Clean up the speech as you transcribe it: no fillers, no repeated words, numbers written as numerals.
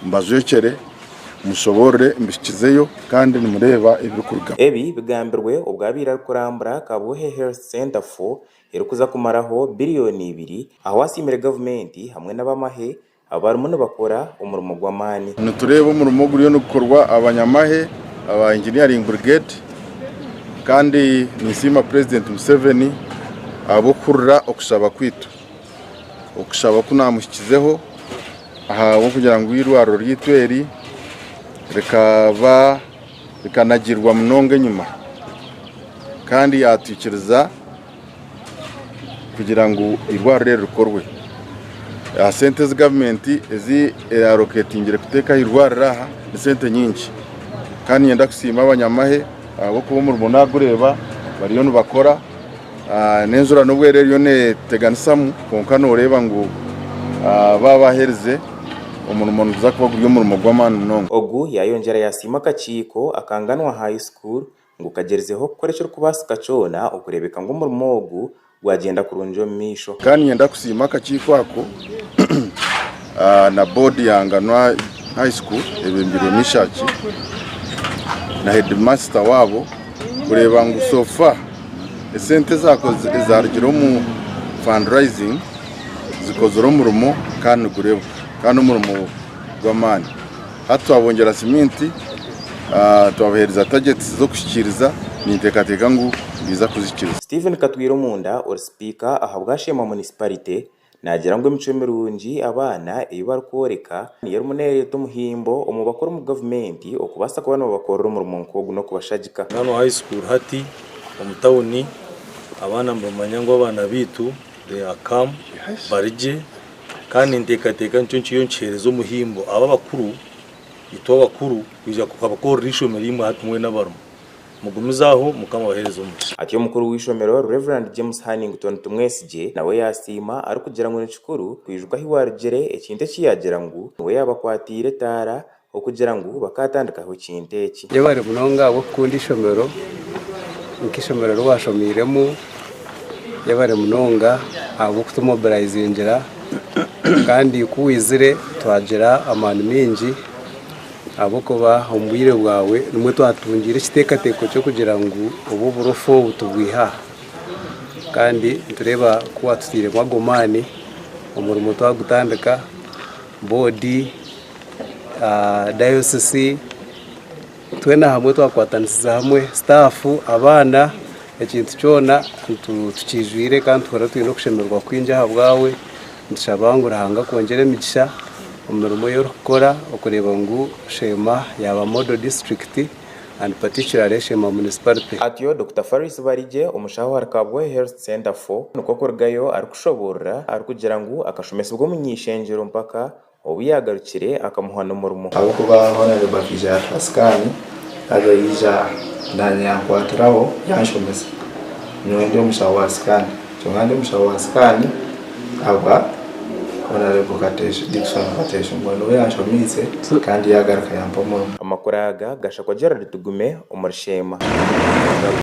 Mbajwekyere, mushoboorore, mbihikizeyo kandi nimureeba ebirikurugamu. Ebi bigambirwe obu abaire arikurambura Kabwohe Health Centre for erikuza kumaraho biriyoni ibiri ahu asiimire gavumenti hamwe n'abamahe abarimu nibakora omurimo gw'amaani. Nitureeba omurimo oguriyo nigukorwa abanyamahe aba Engineering Brigade kandi ninsiima Purezidenti Museveni ahabw'okuhurira okushaba kwaitu. Okushaba oku naamuhikizeho ahabw'okugira ngu eirwariro ryaitu eri rikaba rikanagirwa munonga enyima kandi yaatwikiriza kugira ngu eirwariro eri rikorwe. Aha sente ezi gavumenti ezi earoketingire kuteeka aha irwariro aha ni sente nyingi kandi niinyenda kusiima abanyamahe ahabw'okuba omurimo naagureeba bariyo nibakora. N'enjura n'obu eri eriyo neeteganisamu kwonka nooreeba ngu baaba baaherize omurimo niguza kuba guri omurimo gw'amaani munonga. Ogu yaayongyera yaasiima akakiiko aka Nganwa High School ngu kagyerizeho kukora ekirikubaasika kyona okureebeka ngu omurimo ogu gwagyenda kurungi omu maisho. Kandi niinyenda kusiima akakiiko ako na boodi ya Nganwa High School ebembirwe Mishaki na heedimasita waabo kureeba ngu so far esente ezarugire omu fundraising zikozire omurimo kandi nigureebwa kandi n'omurimo gw'amaani. Hati twabongyera siminti, twabaheereza targets z'okuhikiiriza, ninteekateeka ngu nibaija kuzihikiiriza. Stephen Katwiromunda ori sipiika ahabwa Sheema Munisiparite Naagira ngu emicwe mirungi abaana ei barikworeka niyo erimu neereeta omuhimbo omu bakuru omu gavumenti okubaasa kuba nibabakorera omurimo nk'ogu n'okubashagika. Nganwa High School hati omu tawuni abaana nibamanya ngu abaana baitu they are calm bari gye kandi ninteekateeka nikyo nkiriyo nikiheereza omuhimbo abo abakuru itwe abakuru kwija kubakorera eishomero imwe hati mwena abarimu. Mugumize aho, Mukama abaheereze omugisha. Atyo omukuru w'eishomero, Rev. James Hannington Tumwesigye nawe yaasiima arikugira ngu ni kikuru kwijuka ahi waarugire ekintu eki yaagira ngu niwe yaabakwatiire etaara okugira ngu bakaatandikaho ekintu eki. Yebare munonga ahabw'okukunda eishomero nk'eishomero ri washomeiremu, yebare munonga ahabw'okutumobilizingira kandi ku waizire twagira amaani maingi. Ahabw'okuba omu bwire bwawe nimwo twatungiire ekiteekateeko ky'okugira ngu obu oburofa obu tubwihe aha. Kandi nitureeba ku waatutairemu ago maani, omurimo twagutandika, boodi, dayosisi, twena hamwe twakwatanisiza hamwe, sitaafu, abaana, ekintu kyona tukiijwire kandi tuhurira twine okushemererwa kwingi ahabwawe. Nitushaba ngu Ruhanga akwongyere emigisha omu mirimo ei orikukora okureeba ngu Sheema yaaba model district and particularly Sheema Municipality. Atyo Dokita Faris Barigye, omushaho ahari Kabwohe Health Centre for, nikwo kurugayo arikushoboorora arikugira ngu akashomesibwa omuny'eishengyero mpaka obu yaagarukire akamuha n'omurimo. Ahabw'okuba Honarebo akaija yaatuha sikaani, haza yaija naanye yankwatiraho yanshomesa. Nyowe ndi omushaho wa sikaani. Kyonka ndi omushaho wa sikaani ahabwa Honarebo Kateesha, Dickson Kateesha mbwenu niwe yanshomiise kandi yaagaruka yampa omurimo. Amakuru aga gashakwa Gerald Tugume omuri Sheema.